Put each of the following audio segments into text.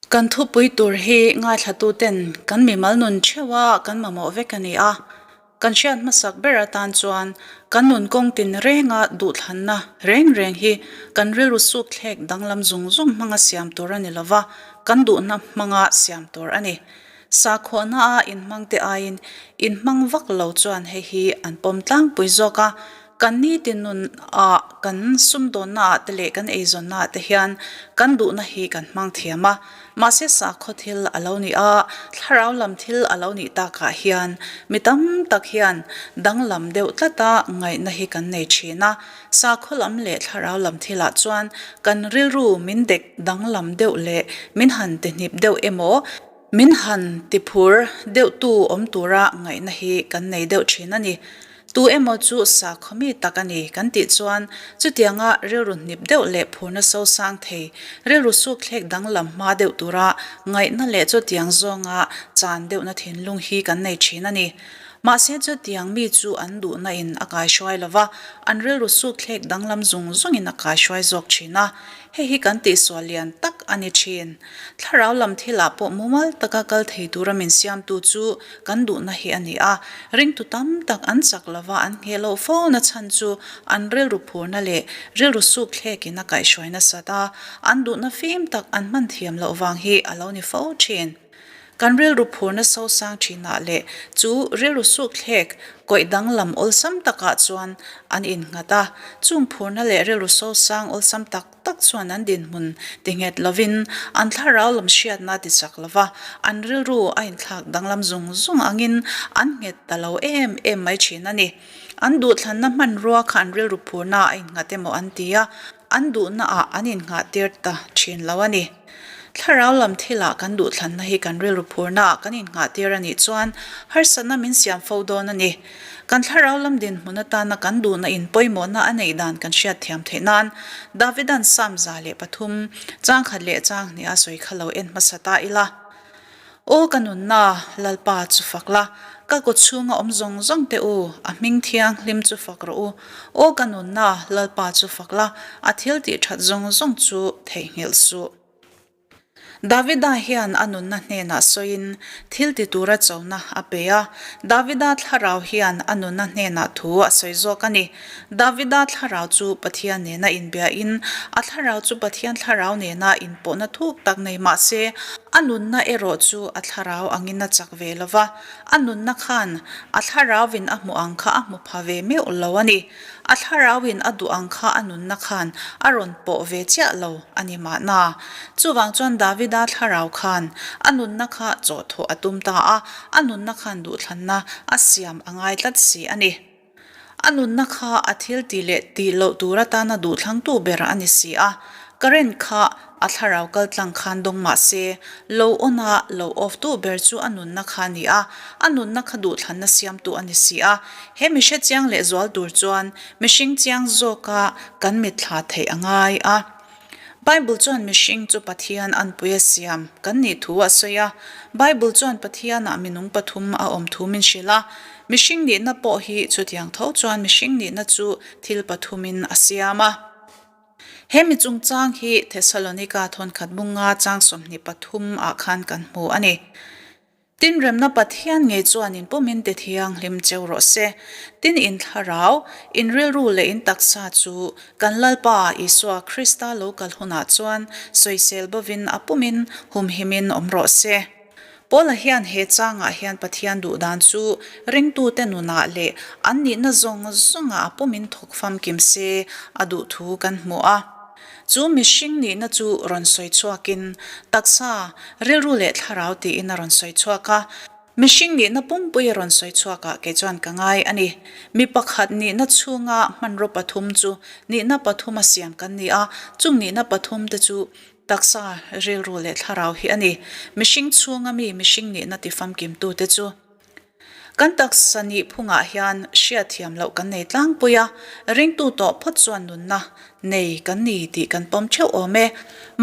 Kan thupui tur hi ngaithlatuten kan mimal nun theuha kan mamawh vek a ni a. Kan hriat hmasak ber atan chuan kan nun kawng tin renga duhthlanna reng reng hi kan rilru suk thlek danglam zung zung hmanga siam tur a ni lova, kan duhna hmanga siam tur a ni. Sakhuana a inhmangte aiin inhmang vak lo chuan hei hi an pawm tlangpui zawk a. Kan nitin nun ah, kan sumdawnna ah te leh kan eizawnna ah te hian kan duhna hi kan hmang thiam a. Mahse sakhaw thil a lo nih a, thlarau lam thil a lo nih takah hian mi tam tak hian danglam deuh tlata ngaihna hi kan nei thin a. Sakhaw lam leh thlarau lam thilah chuan kan rilru min dek danglam deuh leh min han tihnip deuh emaw, Min han tiphur deuhtu awm tura ngaihna hi kan nei deuh thin a ni. Tu emaw chu sakhaw mi tak a ni kan tih chuan chutianga rilru hnip deuh leh phurna sosang thei, rilru sukthlek danglam hma deuh tura ngaihna leh chutiang zawnga chan deuhna thinlung hi kan nei thin a ni. Mahse chutiang mi chu an duhna in a kaihruai lova, an rilru sukthlek danglam zung zungin a kaihruai zawk thin a. Hei hi kan tihsual lian tak a ni thin. Thlarau lam thilah pawh mumal taka kal thei tura min siamtu chu kan duhna hi a ni a. Ringtu tam tak an chak lova an ngheh loh fo na chhan chu an rilru phurna leh rilru suk thlekin a kaihhruai nasat a, an duhna fim tak an hman thiam loh vang hi a lo ni fo thin. Kan rilru phurna sosang thinah leh chu rilru sukthlek kawih danglam awlsam takah chuan an innghat a. Chung phurna leh rilru sosang awlsam tak tak chuan an dinhmun tinghet lovin an thlarau lam hriatna ti chak lova, an rilru a inthlak danglam zung zung angin an nghet ta lo em em mai thin a ni. An duhthlanna hmanrua kha an rilru phurna a innghat emaw an ti a, An duhnaah an innghahtir ta thin lo a ni. Thlarau lam thilah kan duhthlanna hi kan rilru phurnaah kan innghahtir a nih chuan harsatna min siam fo dawn a ni. Kan thlarau lam dinhmun atana kan duhna in pawimawhna a neih dan kan hriat thiam theih nan Davidan Psalm 103 changkhat leh changhnih a sawi kha lo en hmasa ta ila. Aw ka nunna, Lalpa chu fak la, ka kaw chhunga awm zawng zawng teh u, a hming thianghlim chu fak rawh u. Aw ka nunna, Lalpa chu fak la, a thil tih that zawng zawng chu theihnghilh suh. Davida hian a nunna hnenah sawiin thil ti tura chona a pe a. Davida thlarau hian a nunna hnenah thu a sawi zawk a ni. Davida thlarau chu Pathian nena inbiain, a thlarau chu Pathian thlarau nena inpawhna thuk tak nei mah se, a nunna erawh chu a thlarau angin a chak ve lo va, a nunna khan a thlarauvin a hmuh ang kha a hmu pha ve meuh lo a ni. A thlarauvin a duh ang kha a nunna khan a rawn pawh ve chiah lo a ni mahna. Chuvang chuan Davida thlarau khan a nunna kha chawhthawh a tum ta a, a nunna khan duhthlanna a siam a ngai tlat si a ni. A nunna kha a thil tih leh tih loh tur atana duhthlangtu ber a ni si a, current kha a thlarau kal tlang khan dawng mah se, lo on a, lo off tu ber chu a nunna kha a ni a, a nunna kha duhthlanna siamtu a ni si a. He mi hrechiang leh zual tur chuan mihring chiang zawka kan mitthla theih a ngai a. Bible chuan mihring chu Pathian anpui a siam kan nih thu a sawi a. Bible chuan Pathianah minung pathum a awm thu min hrilh a. Mihring nihna pawh hi chutiang tho chuan mihring nihna chu thil pathumin a siam a. He mi chungchang hi Thessalonika thawnkhat bunga chang 23 ah khan kan hmu a ni. Tin, remna Pathian ngei chuan in pawmin ti thianghlim cheu rawh se. Tin, in thlarau, in rilru leh in taksa chu kan Lalpa Isua Krista lo kal hunah chuan sawisel bovin a pumin humhimin awm rawh se. Paula hian he changah hian Pathian duhdan chu ringtute nunah leh an nihna zawng zawngah a pumin thawk famkim se a duh thu kan hmu a. Chu mihring nihna chu rawn sawi chhuakin taksa, rilru leh thlarau tiin a rawn sawi chhuak a. Mihring nihna pumpui a rawn sawi chhuakah kei chuan ka ngai a ni. Mi pakhat nihna chhunga hmanraw pathum chu nihna pathuma siam kan ni a, chung nihna pathum te chu taksa, rilru leh thlarau hi a ni. Mihring chhunga mi mihring nihna tifamkimtute chu. Kan taksa nih phungah hian hriatthiam loh kan nei tlangpui a, ringtu tawh phawt chuan nunna nei kan ni tih kan pawm theuh awm e.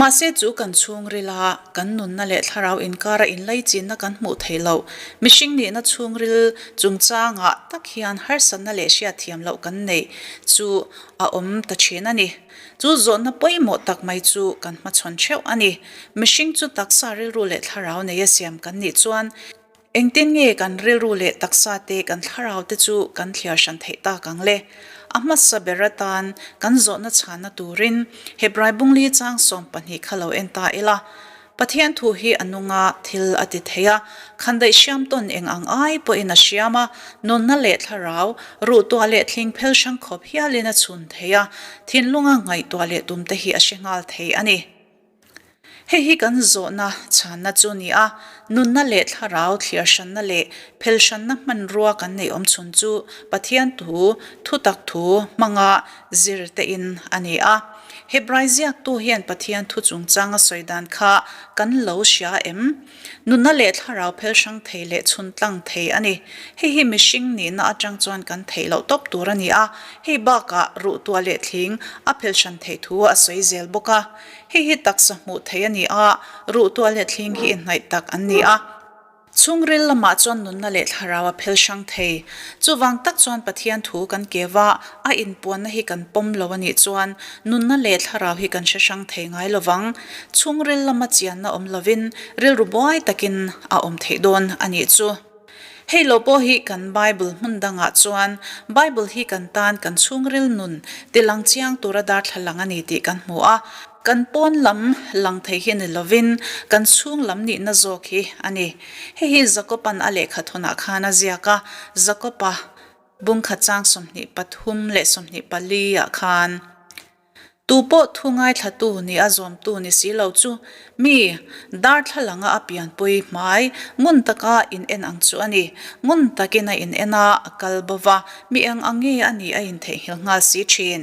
Mahse chu kan chhungrila kan nunna leh thlarau inkara inlaichinna kan hmuh theih loh mihring nihna chhungril chungchangah tak hian harsatna leh hriatthiam loh kan neih chu a awm ta thin a ni. Chu zawhna pawimawh tak mai chu kan hmachhawn theuh a ni. Mihring chu taksa rilru leh thlarau neia siam kan nih chuan Engtin nge kan rilru leh taksa te kan thlarau te chu kan thliar hran theih tak ang le? A hmasa ber atan kan zawhna chhanna turin Hebrai bungli chang 12 kha lo en ta ila. Pathian thu hi a nung a, thil a ti thei a, khandaih hriam tawn eng ang ai pawhin a hriam a, nunna leh thlarau, ruhtuah leh thling phel hrang khawp hialin a chhun thei a, thinlunga ngaihtuah leh tum te hi a hre nghal thei a ni. Hei hi kan zawhna chhanna chu ni a, nunna leh thlarau thliar hranna leh phel hranna hmanrua kan neih awm chhun chu Pathian thu, thutak thu hmanga zir tein a ni a. Hebrai ziaktu hian Pathian thu chungchang a sawi dan kha kan lo hria em? Nunna leh thlarau phel hrang thei leh chhun tlang thei a ni. Hei hi mihring nihna atang chuan kan theih loh tawp tur a ni a, hei bakah ruhtuah leh thling a phel hran theih thu a sawi zel bawk a. Hei hi taksa hmuh theih a ni a, ruhtuah leh thling hi inhnaih tak an ni a. Chhungril lamah chuan nunna leh thlarau a phel hrang thei. Chuvang tak chuan Pathian thu kan keu a, a inpuanna hi kan pawm lo a nih chuan nunna leh thlarau hi kan hre hrang thei ngai lo vang. Chhungril lama chianna awm lovin rilru buai takin a awm theih dawn a nih chu. Hei lo pawh hi kan Bible hmun dangah chuan Bible hi kan tan kan chhungril nun tilang chiang tura darthlalang a ni tih kan hmu a. Kan pawn lam lang thei hi ni lovin kan chhung lam nihna zawk hi a ni. Hei hi Jakoba'n a lehkha thawnah khan a ziak a, Jakoba bungkhat chang 23 leh 24 ah khan, Tu pawh thu ngaithlatu ni a zawmtu ni si lo chu mi darthlalanga a pianpui hmai ngun taka in en ang chu a ni. Ngun takin a in en a, a kal bo va, mi eng ang nge a nih a intheihnghilh nghal si thin.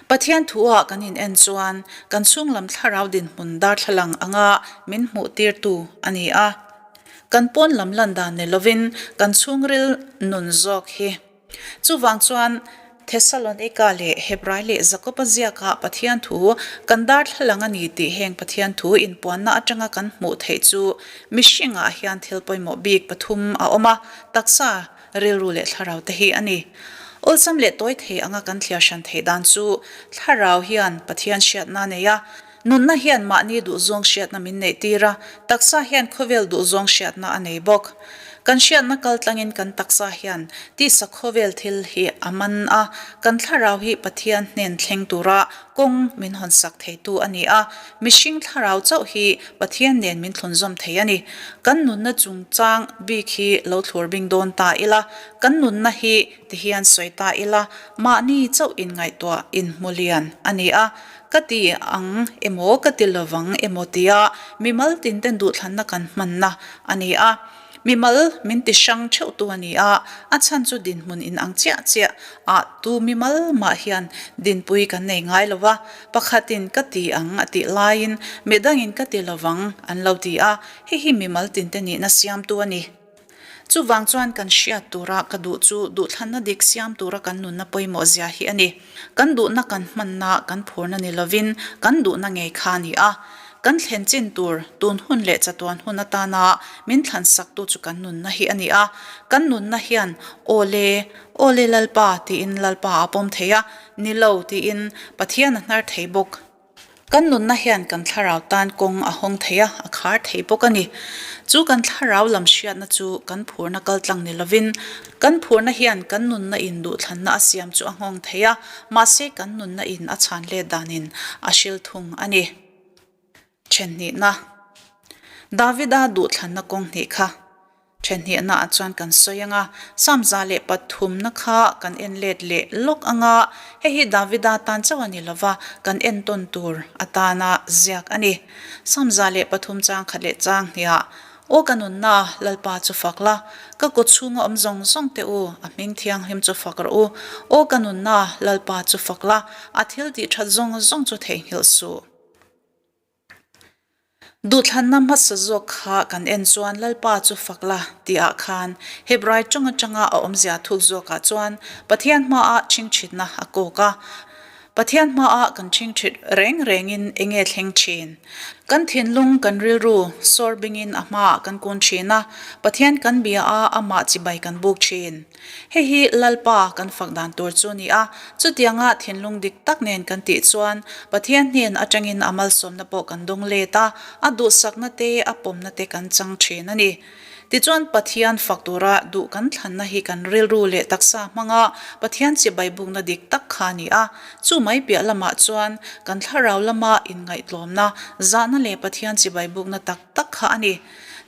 Pathian thu-ah kan in en chuan kan chhunglam thlarau dinhmun darthlalang anga min hmuh tirtu a ni a. Kan pawn lam lan dan ni lovin kan chhungril nun zawk hi. Chuvang chuan Thessalonika leh Hebrai leh Jakoba ziakah Pathian thu kan darthlalang a ni tih heng Pathian thu inpuanna atanga kan hmuh theih chu mihringah hian thil pawimawh bik pathum a awm a, taksa, Rilru leh thlarau te hi a ni. Awlsam leh tawi thei anga kan thliar hran theih dan chu thlarau hian Pathian hriatna a nei a, nunna hian mahni duhzawng hriatna min neih tir a, taksa hian khawvel duhzawng hriatna a nei bawk. Kan hriatna kal tlangin kan taksa hian tisa khawvel thil hi a man a, kan thlarau hi Pathian hnen thleng tura kawng min hawnsak theitu a ni a, mihring thlarau chauh hi Pathian nen min thlunzawm thei a ni. Kan nunna chungchang bik hi lo thlur bing dawn ta ila, kan nunna hi ti hian sawi ta ila, mahni chauh inngaihtuah inhmu lian a ni a, ka ti ang emaw ka ti lovang emaw tia mimal tinten duhthlanna kan hmanna a ni a. Mimal min ti hrang theuh tu a ni a, a chhan chu dinhmun in ang chiah chiah ah tu mimal mah hian dinpui kan nei ngai lo va, pakhatin ka ti ang a tih laiin midangin ka ti lovang an lo ti a, hei hi mimal tinte nihna siamtu a ni. Chuvang chuan kan hriat tura ka duh chu duhthlanna dik siam tura kan nunna pawimawh zia hi a ni. Kan duhna kan hmanna kan phurna ni lovin kan duhna ngei kha a ni a. Kan thlen chin tur, tun hun leh chatuan hun atana min thlan saktu chu kan nunna hi a ni a. Kan nunna hian Aw le, aw le Lalpa tiin Lalpa a pawm thei a, ni lo tiin Pathian a hnar thei bawk. Kan nunna hian kan thlarau tan kawng a hawng thei a, a khar thei bawk a ni. Chu kan thlarau lam hriatna chu kan phurna kaltlang ni lovin, kan phurna hian kan nunna in duhthlanna a siam chu a nghawng thei a, mahse kan nunna in a chhan let danin a hril thung a ni. Thenhnihna, Davida duhthlanna kawng hnih kha thenhnihna ah chuan kan sawi ang a, Psalm 103na kha kan en let leh lawk ang a, hei hi Davida tan chauh a ni lo va, kan entawn tur atana ziak a ni. Psalm 103 chang khat leh chang hniah, Aw ka nunna, Lalpa chu fak la, ka kut chhunga awm zawng zawng teh u, a hming thianghlim chu fak rawh u. Aw ka nunna, Lalpa chu fak la, a thil tih that zawng zawng chu theihnghilh suh. Duhthlanna hmasa zawk kha kan en chuan Lalpa chu fak la tihah khan Hebrai tawng atanga a awmzia thuk zawkah chuan Pathian hmaah chingchhitna a kawk a. Pathian hmaah kan chingchhit reng rengin enge thleng thin? Kan thinlung, kan rilru sawr bingin a hmaah kan kun thin a, Pathian kan bia a, amah chibai kan buk thin. Hei hi Lalpa kan fak dan tur chu a ni a, chutianga thinlung dik tak nen kan tih chuan Pathian hnen atangin a malsawmna pawh kan dawng let a, a duhsakna te, a pawmna te kan chang thin a ni. Tichuan Pathian fak tura duh kan thlanna hi kan rilru leh taksa hmanga Pathian chibai bukna dik tak kha a ni a, chu mai piah lamah chuan kan thlarau lama inngaihtlawmna, zahna leh Pathian chibai bukna tak tak kha a ni.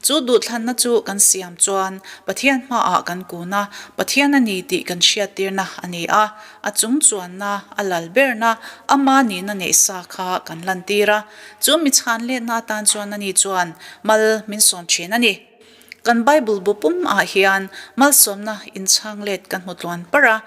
Chu duhthlanna chu kan siam chuan Pathian hmaah kan kun a, Pathian a ni tih kan hriattirna a ni a, a chung chuanna, a lal berna, ama nihna neih sa kha kan lantir a. Chu mi chhan letna atan chuan ani chuan mal min sawm thin a ni. Kan Bible bu pum ah hian malsawmna inchhang let kan hmu tluan parh a.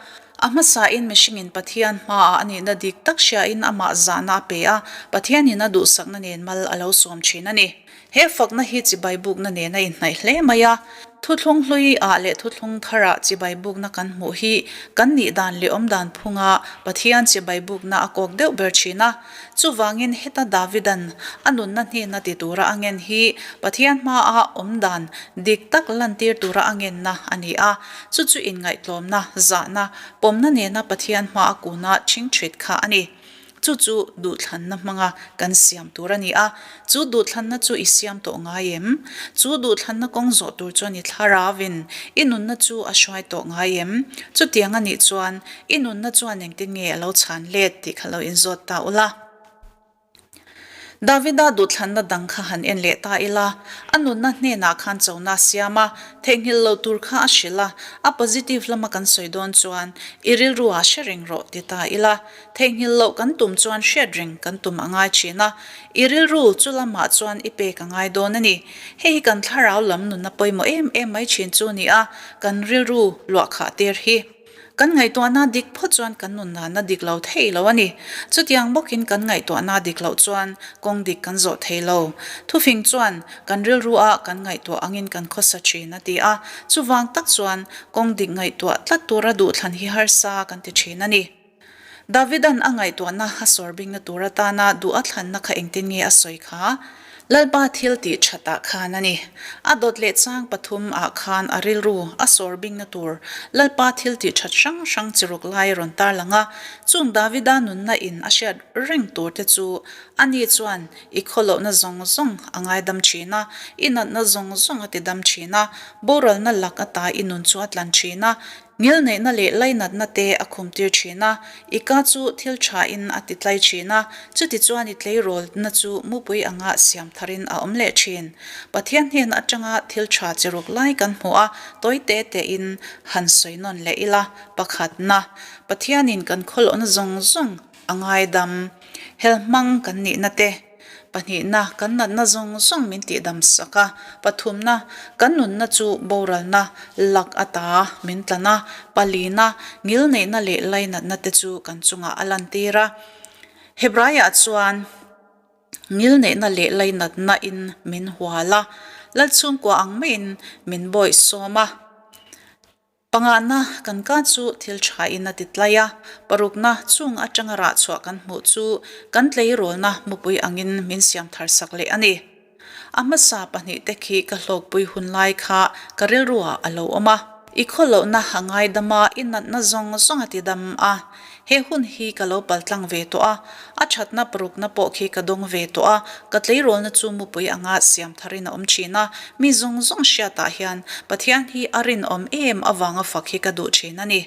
A hmasain mihringin Pathian hmaah a nihna dik tak hriain amah zahna a pe a, Pathianin a duhsakna nen mal a lo sawm thin a ni. He fakna hi chibai bukna nen a inhnaih hle mai a, thuthlung hlui ah leh thuthlung thar ah chibai bukna kan hmuh hi kan nih dan leh awm dan phunga Pathian chibai bukna a kawk deuh ber thin a. Chuvangin heta Davidan a nunna hnena ti tura a ngen hi Pathian hmaa awm dan dik tak lantir tura a ngenna a ni a, chu chu inngaihtlawmna, zahna, pawmna nena Pathian hmaa kuna chingchhit kha a ni. Chu chu duhthlanna hmanga kan siam tur a ni a, chu duhthlanna chu i siam tawh ngai em? Chu duhthlanna kawng zawh tur chuan i thlaravin i nunna chu a hruai tawh ngai em? Chutiang a nih chuan i nunna chuan engtin nge a lo chhan let tih kha lo inzawt ta ula. Davida duhthlanna dang kha han en leh ta ila, a nunna hnenah khan chona a siam a, theihnghilh loh tur kha a hrilh a, a positive lama kan sawi dawn chuan i rilru ah hre reng rawh ti ta ila, Theihnghilh loh kan tum chuan hriat reng kan tum a ngai thin a, i rilru chu lamah chuan i pek a ngai dawn a ni. Hei hi kan thlarau lam nunna pawimawh em em mai thin chu a ni a, kan rilru luah khah tir hi. Kan ngaihtuahna dik phawt chuan kan nunnana dik lo thei lo a ni. Chutiang bawkin kan ngaihtuahna dik loh chuan kawng dik kan zawh thei lo. Thufing chuan kan rilru a kan ngaihtuah angin kan khawsa thin a ti a, chuvang tak chuan kawng dik ngaihtuah tlat tura duhthlan hi harsa kan ti thin a ni. Davidan a ngaihtuahna a sawr bingna tur atana duh a thlanna kha engtin nge a sawi kha? Lalpa thil tih thatah khan a ni. A dawt leh chang pathum ah khan a rilru a sawr bingna tur Lalpa thil tih that hrang hrang chi ruk lai a rawn tarlang a. Chung Davida nunna in a hriat reng tur te chu ani chuan i khawlohna zawng zawng a ngaidam thin a, i natna zawng zawng a tidam thin a, boralna lak ata i nun chu a tlan thin a, Ngilneihna leh lainatna te a khumtir thin a, i ka chu thil thain a ti tlai thin a, chutichuan i tleirawlna chu mupui anga siam tharin a awm leh thin. Pathian hnen atanga thil tha chi ruk lai kan hmu a, tawi te tein han sawi nawn leh ila, pakhatna, Pathianin kan khawlawhna zawng zawng a ngaidam, helhmang kan nihna te, Pahnihna, kan natna zawng zawng min tihdam sak a. Pathumna, kan nunna chu boralna lak ata min tlan a. Palina, ngilneihna leh lainatna te chu kan chungah a lantir a. Hebraiah chuan ngilneihna leh lainatna in min hual a, Lalchhungkua ang maiin min bawihsawm a. Pangahna kan ka chu thil tha in a ti tlai a, parukna chung atanga rah chhuah kan hmuh chu kan tleirawlna mupui angin min siam thar sak leh a ni. A hmasa pahnihte khi ka hlawkpui hun lai kha ka rilruah a lo awm a. I khawlohna a ngaidam a, i natna zawng zawng a ti dam a. He hun hi ka lo paltlang ve tawh a, a thatna parukna pawh khi ka dawng ve tawh a, ka tleirawlna chu mupui anga siam tharin a awm thin a, mi zawng zawng hriatah hian Pathian hi a rinawm em avanga fak hi ka duh thin a ni.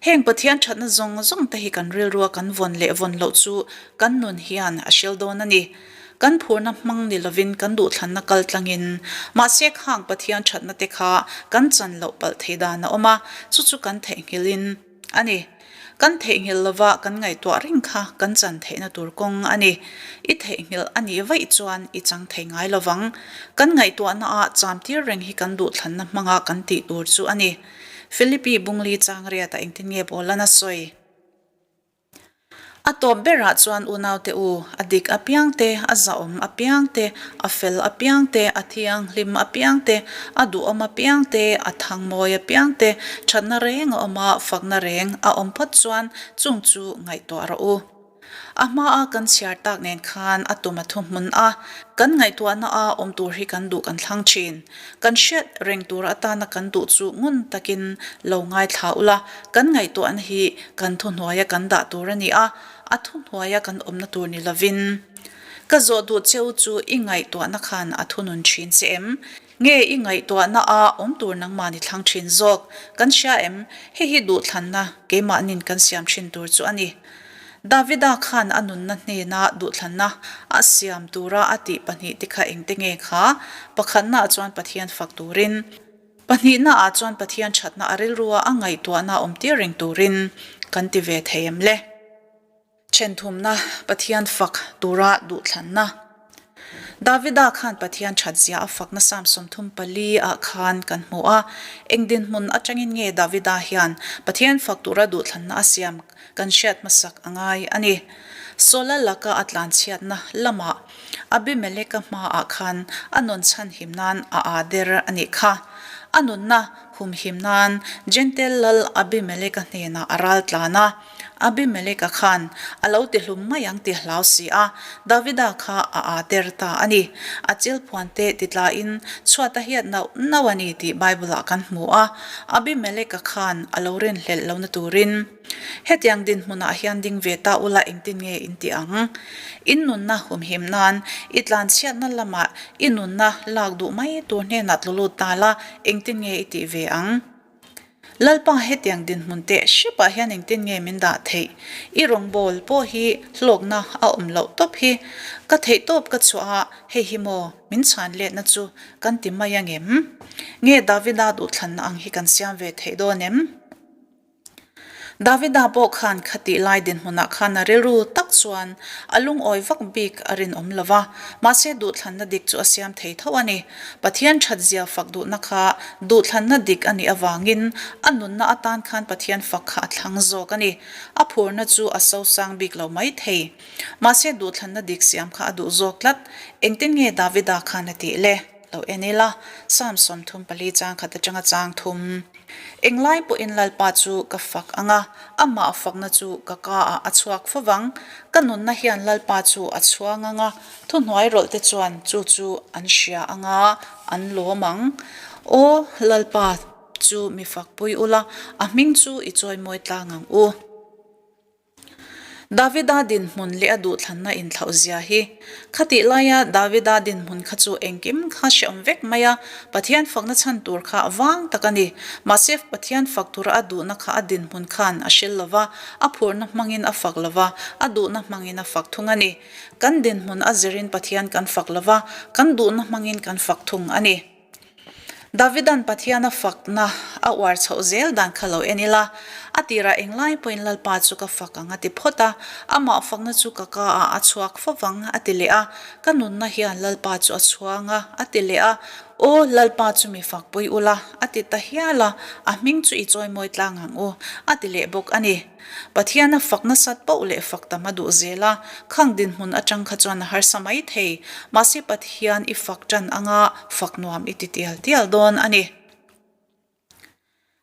Heng Pathian thatna zawng zawng te hi kan rilrua kan vawn leh vawn loh chu kan nun hian a hril dawn a ni. Kan phurna hmang ni lovin kan duhthlanna kal tlangin, mahse khang Pathian thatna te kha kan chan loh palh thei dan a awm a, chu chu kan theihnghilhin, A ni. Kan theihnghilh lova kan ngaihtuah reng kha kan chan theihna tur kawng a ni. I theihnghilh a nih vaih chuan i chang thei ngai lovang. Kan ngaihtuahna ah cham tir reng hi kan duhthlanna hmanga kan tih tur chu a ni. Philippi Bungli chang riatah engtin nge Paula'n a sawi? A tawp berah chuan unaute u, a dik apiang te, a zahawm apiang te, a fel apiang te, a thianghlim apiang te, a duhawm apiang te, a thangmawi apiang te, thatna reng a awm a, fakna reng a awm phawt chuan chung chu ngaihtuah rawh u. A hmaa kan chhiar tak nen khan a tum a thu hmun a, kan ngaihtuahna a awm tur hi kan duh kan thlang thin. Kan hriat reng tur atana kan duh chu ngun takin lo ngaithla ula, kan ngaihtuahna hi kan thuhnuaia kan dah tur a ni a, a thuhnuaia kan awmna tur ni lovin. Ka zawh duh cheu chu i ngaihtuahna khan a thunun thin che em? Nge i ngaihtuahna a awm tur nangmahni thlang thin zawk? Kan hria em? Hei hi duhthlanna keimahnin kan siam thin tur chu a ni. Davida khan a nunna hnena duhthlanna a siam tura a tih pahnihte kha engte nge kha? Pakhatnaah chuan Pathian fak turin, pahnihnaah chuan Pathian thatna a rilrua a ngaihtuahna awm tir reng turin kan ti ve thei em le? Thenthumna, Pathian fak tura duhthlanna. Davida khan Pathian thatzia a fakna Psalm 34 ah khan kan hmu a. Eng dinhmun atangin nge Davida hian Pathian fak tura duhthlanna a siam kan hriat hmasak a ngai a ni. Saula laka a tlanchhiatna lamah Abimeleka hmaah khan a nun chhanhim nan a aa der a nih kha. A nunna humhim nan Jentail lal Abimeleka hnenah a ral tlan a. Abimeleka khan a lo ti hlum mai ang tih hlau si a, Davida kha a aa ter ta a ni. A chil phuan te ti tlain chhuat a hiat nauh nauh a ni tih Bible-ah kan hmu a. Abimeleka khan a lo rinhlelh lohna turin, Hetiang dinhmunah hian ding ve ta ula engtin nge in ti ang? In nunna humhim nan i tlanchhiatna lamah i nunna lak duh mai tur hnenah tlu lut ta la, engtin nge i tih ve ang? Lalpa hetiang dinhmun teh hrepah hian engtin nge min dah theih? I rawngbawl pawh hi hlawkna a awm loh tawp hi. Ka theih tawp ka chhuah a, hei hi maw min chhan letna chu kan ti mai angem? Nge Davida duhthlanna ang hi kan siam ve theih dawn em? Davida pawh khan khatih lai dinhmunah khan a rilru tak chuan a lungawi vak bik a rinawm lo va, mahse duhthlanna dik chu a siam thei tho a ni. Pathian thatzia fak duhna kha duhthlanna dik a nih avangin a nunna atan khan Pathian fak kha a thlang zawk a ni. A phurna chu a sosang bik lo mai thei. Mahse duhthlanna dik siam kha a duh zawk tlat. Engtin nge Davida khan a tih le? Lo en ila, Psalm 34 chang khat atanga chang thum. Englai pawhin Lalpa chu ka fak ang a, amah fakna chu ka ka ah a chhuak fo vang. Ka nunna hian Lalpa chu a chhuang ang a, thuhnuai rawlh te chuan chu chu an hria ang a, an lawm ang. Aw, Lalpa chu mi fakpui ula, a hming chu i chawimawi tlang ang u. Davida dinhmun leh a duhthlanna inthlauh zia hi. Khatih laia Davida dinhmun kha chu engkim kha hreawm vek mai a, Pathian fakna chhan tur kha a vang tak a ni. Mahse Pathian fak tura a duhna kha a dinhmun khan a hril lo va, a phurna hmangin a fak lo va, a duhna hmangin a fak thung a ni. Kan dinhmun a zirin Pathian kan fak lo va, kan duhna hmangin kan fak thung a ni. Davidan Pathiana fakna a uar chhoh zel dan kha lo en ila, a tirah englai pawhin Lalpa chu ka fak ang a ti phawt a, amah fakna chu ka ka ah a chhuak fo vang a ti leh a, ka nunna hian Lalpa chu a chhuang a a ti leh a, Aw Lalpa chu mi fakpui ula a ti ta hial a, a hming chu i chawimawi tlang ang u a ti leh bawk a ni. Pathian a fak nasat poh leh fak tam a duh zel a, khang dinhmun atang kha chuan a harsa mai thei. Mahse Pathian i fak tan anga fak nuam i ti tial tial dawn a ni.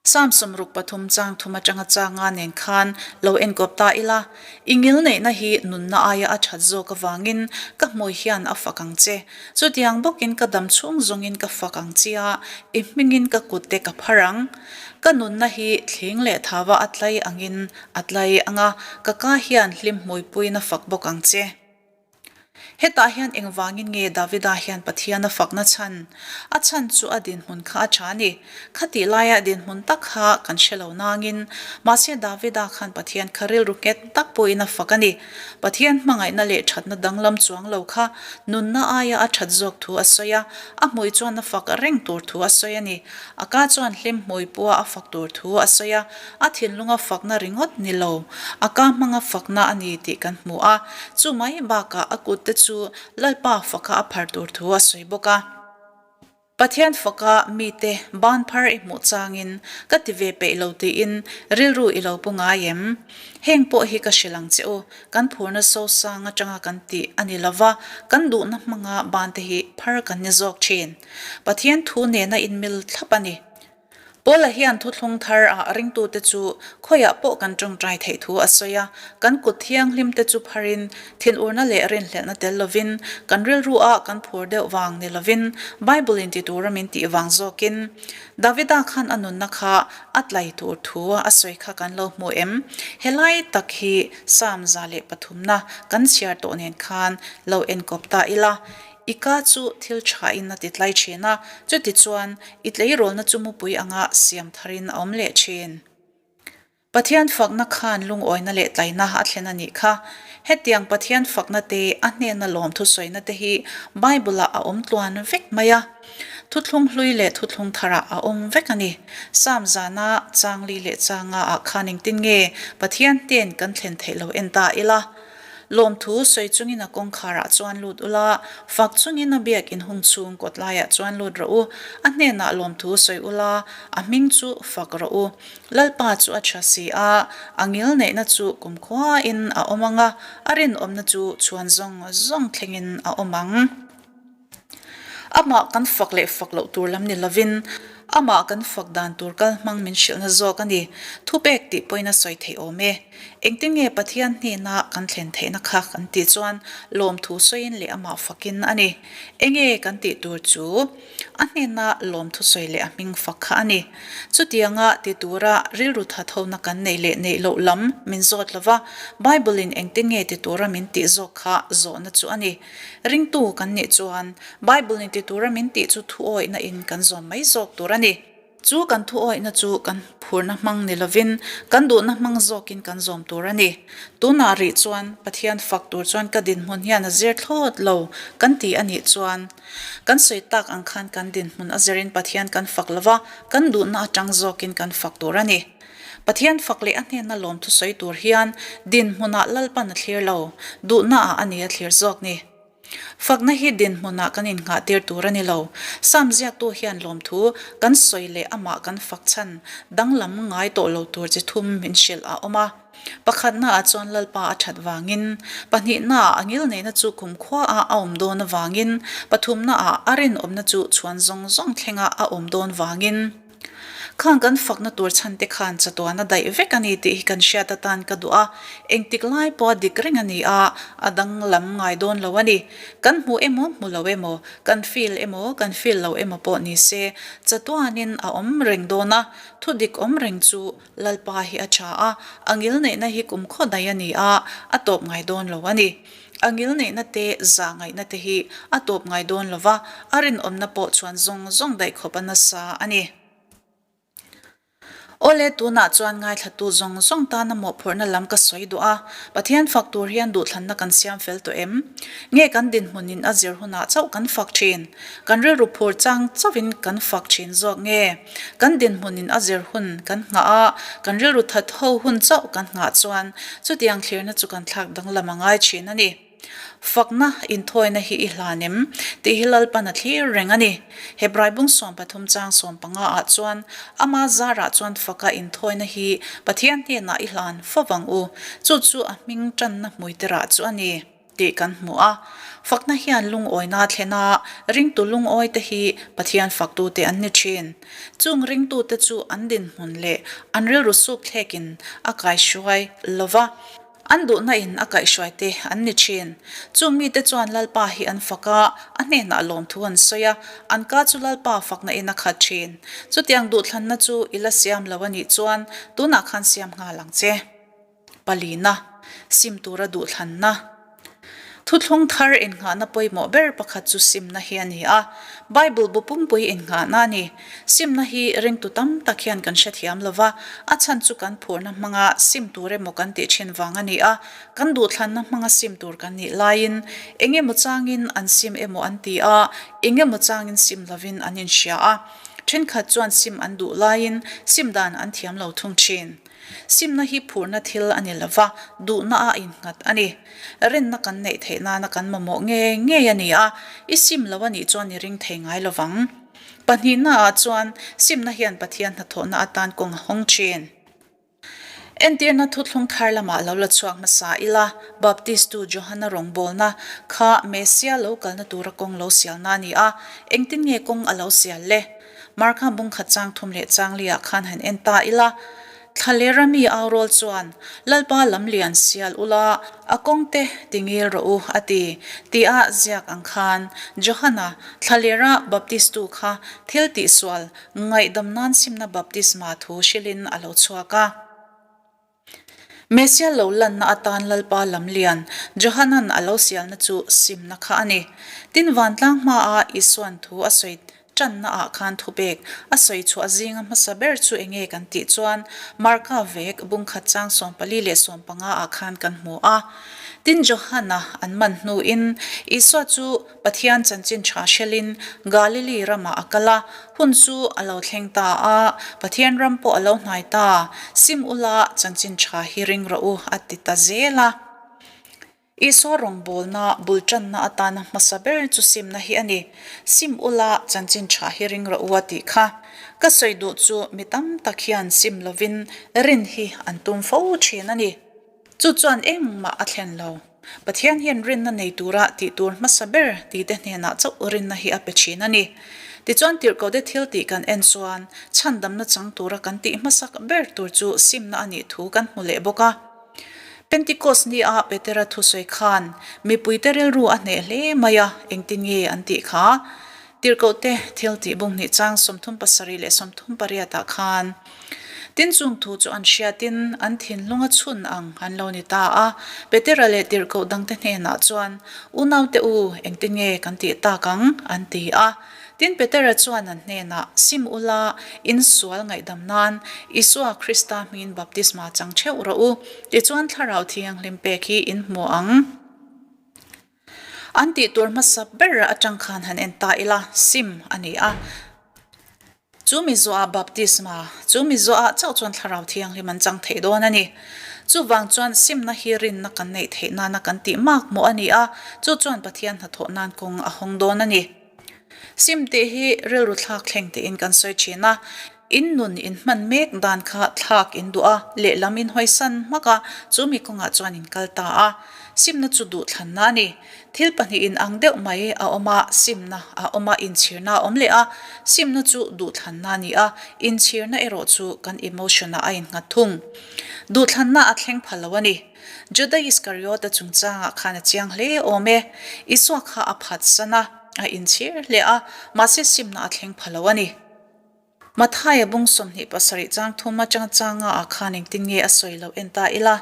Psalm 63 chang thum atanga changa nen khan lo enkawp ta ila, I ngilneihna hi nunna aia a that zawk avangin ka hmui hian a fak ang che. Chutiang bawkin ka dam chhung zawngin ka fak ang che a, i hmingin ka kutte ka phar ang. Ka nunna hi thling leh thava a tlai angin a tlai ang a, ka ka hian hlim hmuipuiin a fak bawk ang che. Hetah hian engvangin nge Davida hian Pathian a fakna chhan? A chhan chu a dinhmun kha a tha a ni. Khatih laia dinhmun tak kha kan hre lo nangin, mahse Davida khan Pathian kha rilru nghet tak pawhin a fak a ni. Pathian hmangaihna leh thatna danglam chuang lo kha nunna aia a that zawk thu a sawi a, a hmui chuan a fak reng tur thu a sawi a ni. A ka chuan hlim hmui pua a fak tur thu a sawi a, a thinlunga fakna ringawt ni lo, a ka hmanga fakna a ni tih kan hmu a. Chu mai bakah a kutte chu Lalpa faka a phar tur thu a sawi bawk a. Pathian faka mite ban phar i hmuh changin ka ti ve peih lo tiin rilru i lo pu ngai em? Heng pawh hi ka hrilh ang che u, kan phurna sosang atanga kan tih a ni lova, kan duhna hmanga bante hi phar kan ni zawk thin. Pathian thu nena inmil thlap a ni. Paula hian thuthlung thar ah ringtute chu khawiah pawh kan tawngtai theih thu a sawi a, kan kut thianghlim te chu pharin thinurna leh rinhlelhna tel lovin, kan rilru ah kan phur deuh vang ni lovin, Bible in ti tura min tih vang zawkin. Davida khan a nunna kha a tlai tur thu a sawi kha kan lo hmu em? Helai tak hi Psalm 103 na kan chhiar tawh nen khan lo enkawp ta ila. I ka chu thil tha in a ti tlai thin a, chutichuan i tleirawlna chu mupui anga siam tharin a awm leh thin. Pathian fakna khan lungawina leh tlaina a thlen a nih kha. Hetiang Pathian fakna te, a hnena lawmthu sawina te hi Bible-ah a awm tluan vek mai a. Thuthlung hlui leh thuthlung tharah a awm vek a ni. Psalm zana changli leh changa ah khan engtin nge Pathian hnen kan thlen theih lo en ta ila? Lawmthu sawi chungin a kawngkharah chuan lut ula, fak chungin a biak inhung chhung kawt laiah chuan lut rawh u. A hnenah lawmthu sawi ula, a hming chu fak rawh u. Lalpa chu a tha si a, a ngil neihna chu kumkhuain a awm ang a, a rinawmna chu chhuan zawng zawng thlengin a awm ang. Amah kan fak leh fak loh tur lam ni lovin, amah kan fak dan tur kal hmang min hrilhna zawk a ni. Thupek tih pawhin a sawi theih awm e. Engtin nge Pathian hnena kan thlen theihna kha kan tih chuan lawmthu sawiin leh amah fakin a ni. Enge kan tih tur chu a hnena lawmthu sawi leh a hming fak kha a ni. Chutianga ti tura rilru thathona kan neih leh neih loh lam min zawt lova, Bible-in engtin nge ti tura min tih zawk kha zawhna chu a ni. Ringtu kan nih chuan Bible in ti tura min tih chu thuawihna in kan zawm mai zawk tur a ni. Chu kan thuawihna chu kan phurna hmang ni lovin kan duhna hmang zawkin kan zawm tur a ni. Tunah rih chuan Pathian fak tur chuan ka dinhmun hian a zir thlawt lo kan ti a nih chuan kan sawi tak ang khan kan dinhmun a zirin Pathian kan fak lova kan duhna atang zawkin kan fak tur a ni. Pathian fak leh a hnena lawmthu sawi tur hian dinhmunah Lalpan a thlir lo, duhnaah a ni a thlir zawk ni. Fakna hi dinhmunah kan innghah tir tur a ni lo. Sam ziaktu hian lawmthu kan sawi leh amah kan fak chhan danglam ngai tawh lo tur chi thum min hrilh a awm a. Pakhatnaah chuan Lalpa a that vangin, pahnihnaah a ngilneihna chu kumkhuaah a awm dawn avangin, pathumnaah a rinawmna chu chhuan zawng zawng thlenga a awm dawn vangin. Khang kan fakna tur chhan te khan chatuan a daih vek a ni tih hi kan hriat atan ka duh a, engtik lai pawh a dik reng a ni a, a danglam ngai dawn lo a ni. Kan hmu emaw hmu lo emaw, kan feel emaw kan feel lo emaw pawh ni se, chatuanin a awm reng dawn a, thu dik awm reng chu Lalpa hi a tha a, a ngilneihna hi kum khaw daih a ni a, a tawp ngai dawn lo a ni. A ngilneihna te, zah ngaihna te hi a tawp ngai dawn lo va, a rinawmna pawh chuan zawng zawng daih khawp a nasa a ni. Awle, tunah chuan ngaithlatu zawng zawng tana mawhphurhna lam ka sawi duh a, Pathian fak tur hian duhthlanna kan siam fel tawh em? Nge kan dinhmunin a zir hunah chauh kan fak thin? Kan rilru phur chang chauhin kan fak thin zawk nge? Kan dinhmunin a zir hun kan nghah a, kan rilru that ho hun chauh kan nghah chuan chutiang thlirna chu kan thlak danglam a ngai thin a ni. Fakna inthawina hi i hlan em? tih hi Lalpan a thlir reng a ni. Hebrai bung 13 chang 15 ah chuan ama zarah chuan faka inthawina hi Pathian hnenah i hlan fo vang u, chu chu a hming tanna hmuiterah chu a ni. Tih kan hmu a. Fakna hian lungawina a thlen a, ringtu lungawite hi Pathian faktute an ni thin. Chung ringtute chu an dinhmun leh an rilru suk thlekin a kaihruai lo va, an duhna in a kaihhruaite an ni thin. Chung mite chuan Lalpa hi an fak a, a hnenah lawmthu an sawi a, an ka chu Lalpa fakna in a khat thin. Chutiang duhthlanna chu i la siam lo a nih chuan tunah khan siam nghal ang che. Palina, sim tura duhthlanna. Thuthlung thar innghahna pawimawh ber pakhat chu simna hi a ni a, Bible bu pumpui innghahna a ni. Simna hi ringtu tam tak hian kan hrethiam lo va, a chhan chu kan phurna hmanga sim tur emaw kan tih thin vang a ni a, kan duhthlanna hmanga sim tur kan nih laiin eng emaw changin an sim emaw an ti a, eng emaw changin sim lovin an inhria a. Thenkhat chuan sim an duh laiin sim dan an thiam lo thung thin. Simna hi phurna thil a ni lova, duhna a innghat a ni. Rinna kan neih theih nana kan mamawh ngei ngei a ni a, i sim lo a nih chuan i ring thei ngai lovang. Pahnihnaah chuan simna hian Pathian hnathawhna atan kawng a hawng thin. Entirna thuthlung thar lamah lo la chhuak hmasa ila, Baptistu Johana rawngbawlna kha Messia lo kalna tura kawng lo sialna a ni a, engtin nge kawng a lo sial le? Marka bungkhat chang thum leh chang liah khan han en ta ila, Thlalera mi aurawl chuan, Lalpa lam lian sial ula, a kawngte ti ngil rawh u, a ti, tia ziak ang khan Johana Thlalera Baptistu kha thil tihsual ngaihdam nan simna baptisma thu hrilhin a lo chhuak a. Messia lo lanna atan Lalpa lam lian Johanan a lo sialna chu simna kha a ni. Tin vantlang hmaah Isuan thu a sawi Ṭanna ah khan thupek a sawi chhuah zinga hmasa ber chu enge kan tih chuan Marka vek bungkhat chang 14 leh 15 ah khan kan hmu a. Tin Johana an man hnuin Isua chu Pathian chanchin ṭha hrelin Galili ramah a kal a, hun chu a lo thleng ta a, Pathian ram pawh a lo hnai ta, sim ula chanchin ṭha hi ring rawh u a ti ta zel a. Isua rawngbawlna bul ṭanna atana hmasa ber chu simna hi a ni. Sim ula, chanchin ṭha hi ring rawh u a tih kha. Ka sawi duh chu mi tam tak hian sim lovin rin hi an tum fo ṭhin a ni. Chu chuan engmah a thlen lo. Pathian hian rinna nei tura tih tur hmasa ber tite hnenah chauh rinna hi a pe ṭhin a ni. Tichuan tirhkohte thil tih kan en chuan chhandamna chang tura kan tih hmasak ber tur chu simna a nih thu kan hmu leh bawk a. Pentikos ni a Petera thusawi khan mipuite rilru a hneh hle mai a, engtin nge an tih kha? Tirhkohte thil tih bunghnih chang 37 leh 38 ah khan tin chung thu chu an hriatin an thinlung a chhun ang an lo ni ta a. Petera leh tirhkoh dangte hnenah chuan, Unaute u, engtin nge kan tih tak ang? an ti a. Tin, Petera chuan an hnenah, Sim ula, in sual ngaihdam nan Isua Krista hmingin baptisma chang theuh rawh u, tichuan Thlarau Thianghlim pek hi in hmu ang. An tih tur hmasa ber atang khan han en ta ila, sim a ni a. Chu mi zuah baptisma, chu mi zuah chauh chuan Thlarau Thianghlim an chang thei dawn a ni. Chuvang chuan simna hi rinna kan neih theih nana kan tih mak mawh a ni a, chu chuan Pathian hnathawh nan kawng a hawng dawn a ni. Sim tih hi rilru thlak thleng tiin kan sawi thin a, in nun in hman mek dan kha thlak in duh a, lehlam in hawisan hmak a, chu mi kawngah chuan in kal ta a. Simna chu duhthlanna a ni. Thil pahnih in ang deuh mai a awm a, simna a awm a, inchhirna a awm leh a. Simna chu duhthlanna a ni a, inchhirna erawh chu kan emotion-ah a innghat thung. Duhthlanna a thleng pha lo a ni. Juda Iskariota chungchangah khan a chiang hle awm e. Isua kha a phatsan a, a inchhir hle a, mahse simna a thleng pha lo a ni. Mathaia bung 27 chang thum atanga changa ah khan engtin nge a sawi loh en ta ila.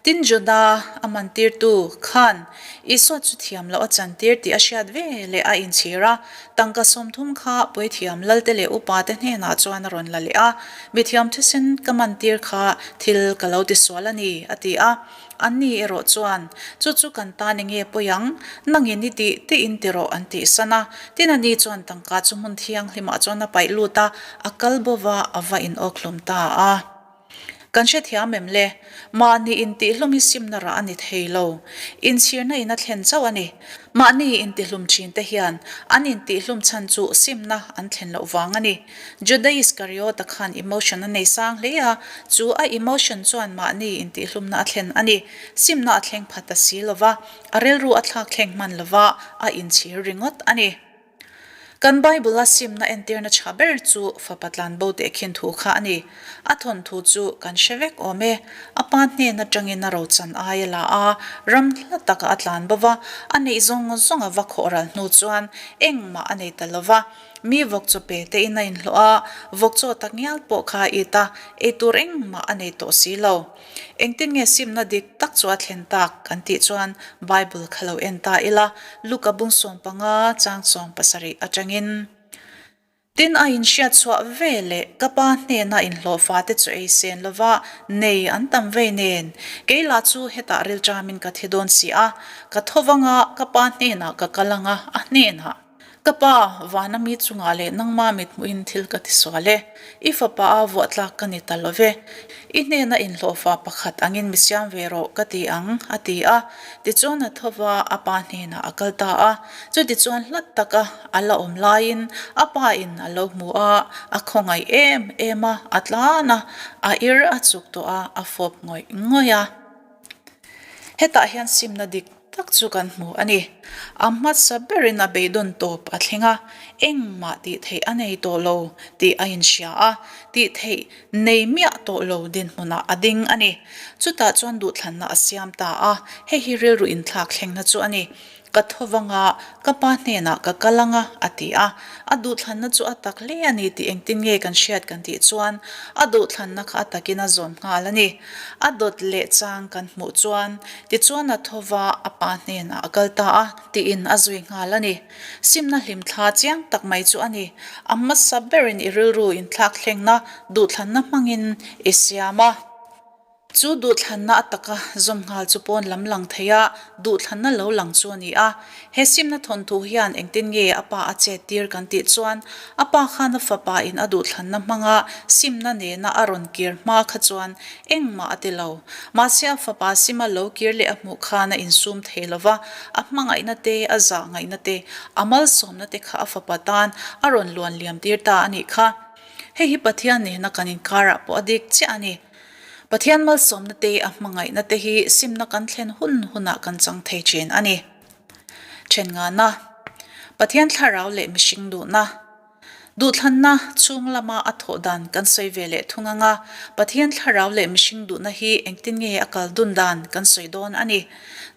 Tin Juda a mantirtu khan Isua chu thiam loh a chantir tih a hriat ve leh a inchhir a, tangka 30 kha puithiam lalte leh upate hnenah chuan a rawn la leh a, Mithiam thisen ka mantir kha thil ka lo tisual a ni, a ti a. Anni erawh chuan, Chu chu kan tan enge pawi ang? Nangin i tih tiin ti rawh, an tihsan a. Tin ani chuan tangka chu hmun thianghlimah chuan a paih lut a, a kal bova a va inawkhlum ta a. Kan hrethiam em le? Mahni intihhlum hi simna rah a ni thei lo. Inchhirna in a thlen chauh a ni. Mahni intihlum thin te hian an intihlum chhan chu simna an thlen loh vang a ni. Juda Iskariota khan emotion a nei sang hle a, chu a emotion chuan mahni intihlumna a thlen a ni. Simna a thleng phat ta si lo va, a rilru a thlak thleng hman lo va, a inchhir ringawt a ni. Kan Bible-a simna entirna tha ber chu fapa tlanbo tehkhin thu kha a ni. A thawnthu chu kan hre vek awm e. A pa hnen atangin a rochan ai a la a, ram hla takah a tlan bo va, a neih zawng zawng a va khawh ral hnu chuan engmah a nei ta lo va. Mi vawkchaw pe tein a inhlawh a, vawkchaw tak ngial pawh kha a it a, eitur engmah a nei tawh si lo. Engtin nge simna dik tak chu a thlen tak kan tih chuan Bible kha lo en ta ila, Luka bung 15 chang 17 atangin, Tin a inhriat chhuah ve leh ka pa hnena inhlawh fate chu ei sen lova nei an tam vei nen, kei lah chu hetah rilṭamin ka thi dawn si a, ka tho vanga ka pa hnenah ka kal anga a hnenah. Ka pa, vana mi chungah leh nangma mithmuhin thil ka tisual e. I fapa a vuah tlak ka ni ta lo ve. I hnena inhlawhfa pakhat angin mi siam ve rawh ka ti ang, a ti a. Tichuan a tho va, a pa hnenah a kal ta a. Chutichuan hlat taka a la awm laiin a pa in a lo hmu a, a khawngaih em em a, a tlan a, a ir a chuk tawh a, a fawp ngawih ngawih a. Hetah hian simna dik tak chu kan hmu a ni. A hmasa berin a beidawn tawp a thleng a, engmah tih theih a nei tawh lo tih a inhria a, tih theih nei miah tawh lo dinhmunah a ding a ni. Chutah chuan duhthlanna a siam ta a, hei hi rilru inthlak thlengna chu a ni. Ka tho vang a, ka pa hnenah ka kal ang a, a ti a. A duhthlanna chu a tak hle a ni tih engtin nge kan hriat kan tih chuan a duhthlanna kha a takin a zawm nghal a ni. A dawt leh chang kan hmuh chuan tichuan a tho va, a pa hnenah a kal ta a, tiin a zui nghal a ni. Simna hlimthla chiang tak mai chu a ni. A hmasa berin i rilru inthlak thlengna duhthlanna hmangin i siam a. Chu duhthlanna a taka zawm nghal chu pawn lam lang thei a, duhthlanna lo lang chu a ni a. He simna thawnthu hian engtin nge a pa a chet tir kan tih chuan a pa khan a fapa in a duhthlanna hmanga simna nena a rawn kir hma kha chuan engmah a ti lo. Mahse a fapa sima lo kir leh a hmuh khan a insum thei lo va, a hmangaihna te, a zah ngaihna te, a malsawmna te kha a fapa tan a rawn luan liam tir ta a nih kha. Hei hi Pathian nena kan inkarah pawh a dik chiah a ni. Pathian malsawmna te, a hmangaihna te hi simna kan thlen hun hunah kan chang thei thin a ni. Then ngana, Pathian thlarau leh mihring duhna, duhthlanna chhung lama a thawh dan kan sawi ve leh thung anga Pathian thlarau leh mihring duhna hi engtin nge a kal dun dan kan sawi dawn a ni.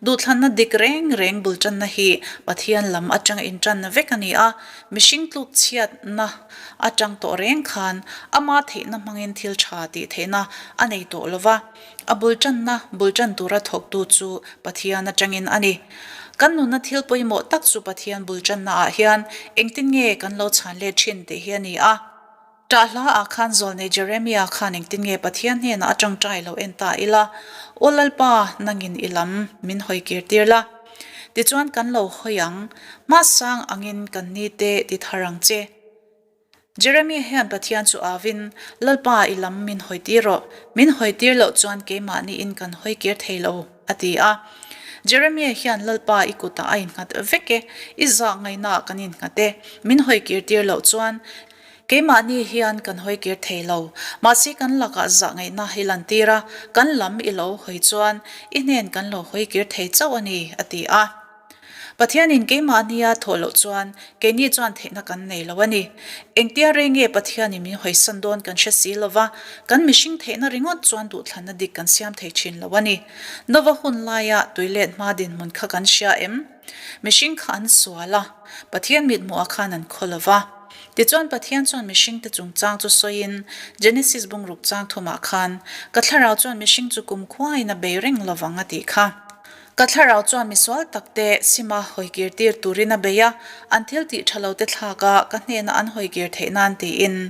Duhthlanna dik reng reng bul tanna hi Pathian lam atanga intanna vek a ni a, mihring tluk chhiatna Atang tawh reng khan ama theihna hmangin thil tha tih theihna a nei tawh lo va, a bul tanna bul tan tura thawktu chu Pathian atangin a ni. Kan nunna thil pawimawh tak chu Pathian bul tannaah hian engtin nge kan lo chhan let thin tih hi a ni a. Tah hlaah khan Zawlnei Jeremia khan engtin nge Pathian hnenah a tangtai lo en ta ila, Aw Lalpa, nangin i lam min hawi kir tir la. Tichuan kan lo hawi ang, hmasang angin kan nite ti thar ang che. Jeremia hian Pathian chu avin, Lalpa i lam min hawi tir rawh, min hawi tir loh chuan keimahniin kan hawi kir thei lo, a ti a. Jeremia hian Lalpa i kutah a innghat vek e, i zah ngaihnaah kan innghat e, min hawi kir tir loh chuan keimahni hian kan hawi kir thei lo, mahse kan lakah zah ngaihna i lan tir a, kan lam i lo hawi chuan i hnen kan lo hawi kir thei chauh a ni, a ti a. Pathianin keimahnia thawh loh chuan keini chuan theihna kan nei lo a ni. Engtia rei nge Pathianin min hawisan dawn kan hre si lo va, kan mihring theihna ringawt chuan duhthlanna dik kan siam thei thin lo a ni. Nova hun laia tuilet hma dinhmun kha kan hria em? Mihring kha an sual a, Pathian mithmuhah khan an khaw lo va. Tichuan Pathian chuan mihringte chungchang chu sawiin Genesis bungruk chang thumah khan, Ka thlarau chuan mihring chu kumkhuain a bei reng lovang a tih kha. Ka thlarau chuan misual takte sima hawikir tir turin a bei a, an thil tih tha lote thlak a, ka hnena an hawikir theih nan tiin.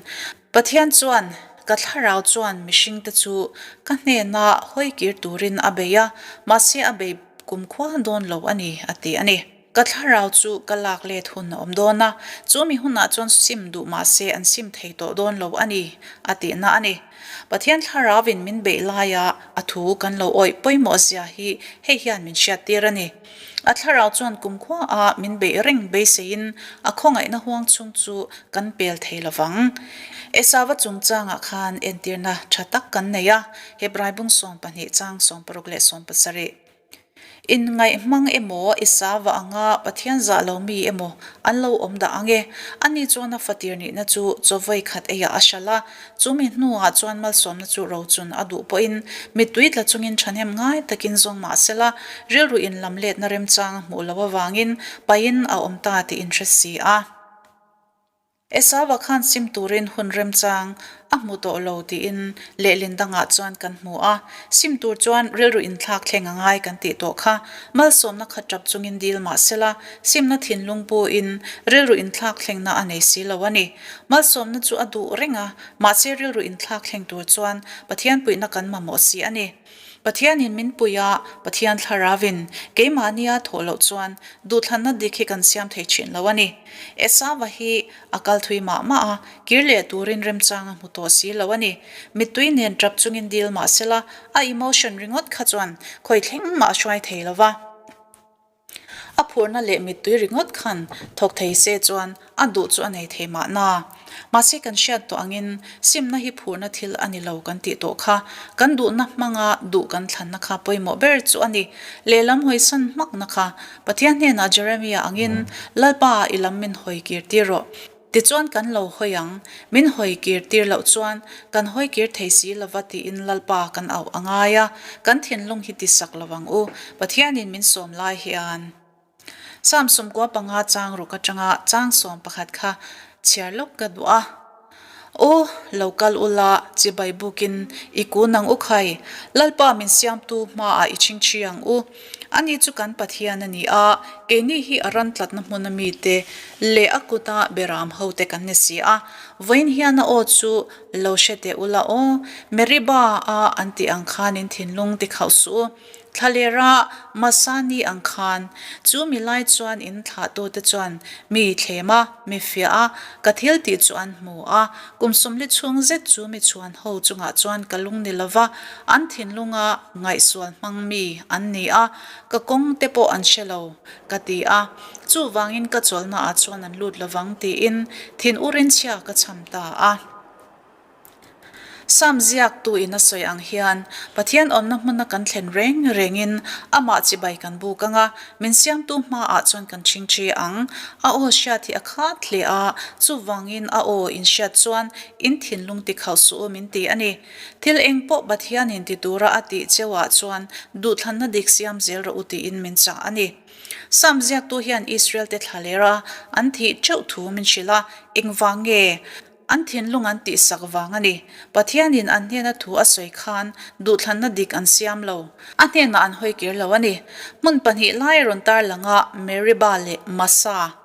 Pathian chuan, Ka thlarau chuan mihringte chu ka hnena hawikir turin a bei a, mahse a bei kumkhua dawn lo a ni, a ti a ni. Ka thlarau chu ka lak let hun a awm dawn a, chu mi hunah chuan sim duh mahse an sim thei tawh dawn lo a ni, a tihna a ni. Pathian thlarauin min beih laia a thu kan lo awih pawimawh zia hi hei hian min hriattir a ni. A thlarau chuan kumkhua a min beih reng beiseiin a khawngaihna huang chhung chu kan pel thei lo vang. Esava chungchangah khan entirna tha tak kan nei a, Hebrai bung 12 chang 16 leh 17. Inngaih hmang emaw, i sava anga Pathian zah lo mi emaw an lo awm dah ang e. Ani chuan a fatir nihna chu chaw vawi khat eiah a hralh a, chu mi hnuah chuan malsawmna chu rochun a duh pawhin mittui tla chungin thahnem ngai takin zawng mah sela, rilru inlamletna remchang a hmuh loh avangin pain a awm ta tih in hre si a. Esava khan sim turin hun remchang a hmu tawh lo tiin lehlin dangah chuan kan hmu a, sim tur chuan rilru inthlak thleng a ngai kan tih tawh kha. Malsawmna kha tap chungin dil mah sela, simna thinlung puin rilru inthlak thlengna a nei si lo a ni. Malsawmna chu a duh reng a, mahse rilru inthlak thleng tur chuan Pathian puihna kan mamawh si a ni. Pathianin min pui a, Pathian Thlarauin keimahnia thawh loh chuan duhthlanna dik hi kan siam thei thin lo a ni. Esava hi a kal thui mah mah a, kir leh turin remchang a hmu tawh si lo a ni. Mittui nen tap chungin dil mah sela, a emotion ringawt kha chuan khawi thleng mah a hruai thei lo va. A phurna leh mittui ringawt khan thawk thei se chuan a duh chu a nei thei mahna. Mahse kan hriat tawh angin simna hi phurna thil a ni lo kan tih tawh kha kan duhna hmanga duh kan thlanna kha pawimawh ber chu a ni. Lehlam hawisan hmakna kha Pathian hnenah Jeremia angin Lalpa i lam min hawi kir tir rawh. Tichuan kan lo hawi ang, min hawi kir tir loh chuan kan hawi kir thei si lova tiin Lalpa kan auh a ngai a, kan thinlung hi tisak lo ang u, Pathianin min sawm lai hian. Psalm 95 chang ruk atanga chang 11 kha chhiar lawk ka duh a. U, lo kal ula, chibai bukin i kun ang u khai, Lalpa min siamtu hmaah i chingchhi ang u. Ani chu kan Pathian a ni a, keini hi a ran tlatna hmuna mite leh a kuta beram hote kan ni si a. Vawiin hian a aw chu lo hre teh ula aw, Meriba a an tih ang khan in thinlung ti khauh suh u. Thlalera Masani ang khan, chu mi lai chuan in thlahtute chuan mi thlem a, mi fiah a, ka thil tih chu an hmu a. Kum 40 chhung zet chu mi chhuan ho chungah chuan ka lung ni lova, an thinlunga ngaihsual hmang mi an ni a, ka kawng te pawh an hre lo, ka ti a. Chuvangin ka chawlhnaah chuan an lut lovang tiin thin urin chhia ka chham ta a. Psalm ziaktu in a sawi ang hian, Pathian awmna hmuna kan thlen reng rengin amah chibai kan buk ang a, min siamtu hmaah chuan kan chingchi ang. A aw hriat hi a khat hle a, chuvangin a aw in hriat chuan in thinlung ti khauh suh u min ti a ni. Thil eng pawh Pathianin ti tura a tih cheuah chuan duhthlanna dik siam zel rawh u tiin min chah a ni. Psalm ziaktu hian Israel-te thlaler a, an thih teuh thu min hrilh a, engvang nge? An thinlung an tihsak vang a ni. Pathianin an hnena thu a sawi khan duhthlanna dik an siam lo. A hnenah an hawi kir lo a ni. Hmun pahnih lai rawn tar langa Meribah leh Massa.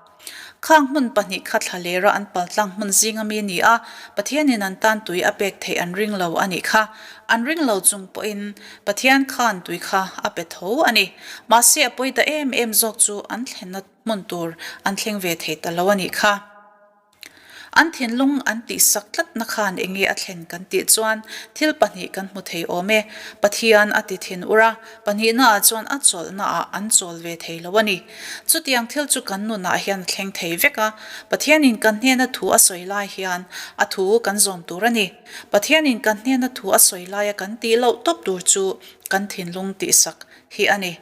Khang hmun pahnih kha thlalera an paltlang hmun zinga mi a ni a, Pathianin an tan tui a pek theih an ring lo a nih kha. An ring lo chung pawhin Pathian khan tui kha a pe tho a ni. Mahse a pawi ta em em zawk chu an thlenna hmun tur an thleng ve thei ta lo a nih kha. An thinlung an tihsak tlatna khan eng nge a thlen kan tih chuan thil pahnih kan hmu thei awm e. Pathian a ti thin ur a, pahnihnaah chuan a chawlhnaah an chawl ve thei lo a ni. Chutiang thil chu kan nunah hian a thleng thei vek a, Pathianin kan hnena thu a sawi lai hian a thu kan zawm tur a ni. Pathianin kan hnena thu a sawi laia kan tih loh tawp tur chu kan thinlung tihsak hi a ni.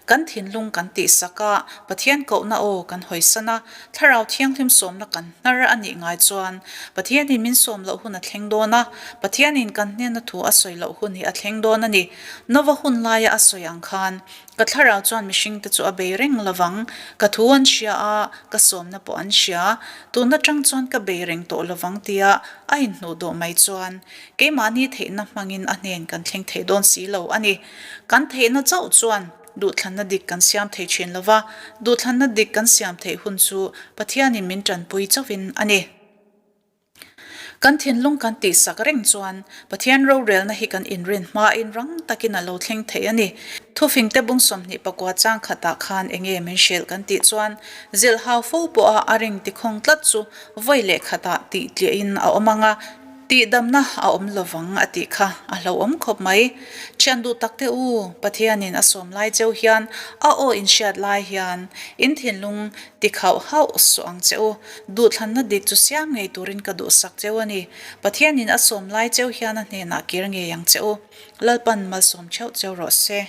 Kan thinlung kan tihsak a, Pathian kohna aw kan hawisan a, Thlarau Thianghlim sawmna kan hnar a nih ngai chuan Pathianin min sawm loh hun a thleng dawn a, Pathianin kan hnena thu a sawi loh hun hi a thleng dawn a ni. Nova hun laia a sawi ang khan, Ka thlarau chuan mihringte chu a bei reng lovang, ka thu an hria a, ka sawmna pawh an hria, tun atang chuan ka bei reng tawh lovang tia a inhnuh dawh mai chuan keimahni theihna hmangin a hnen kan thleng thei dawn si lo a ni. Kan theihna chauh chuan duhthlanna dik kan siam thei thin lo va, duhthlanna dik kan siam theih hun chu Pathianin min tanpui chauhin a ni. Kan thinlung kan tihsak reng chuan Pathian rorelna hi kan inrin hmain rang takin a lo thleng thei a ni. Thufingte bung 24 chang khatah khan enge min hrilh kan tih chuan zilhhau fo pawha a ring tikhawng tlat chu vawi leh khatah tih tliahin a awm ang a, Tihdamna a awm lovang a tih kha a hlauhawm khawp mai. Thian duh tak te u, Pathianin a sawm lai cheu hian a aw in hriat lai hian in thinlung ti khauh hauh suh ang che u. Duhthlanna dik chu siam ngei turin ka duhsak cheu a ni. Pathianin a sawm lai cheu hian a hnenah kir ngei ang che u. Lalpan malsawm theuh cheu rawh se.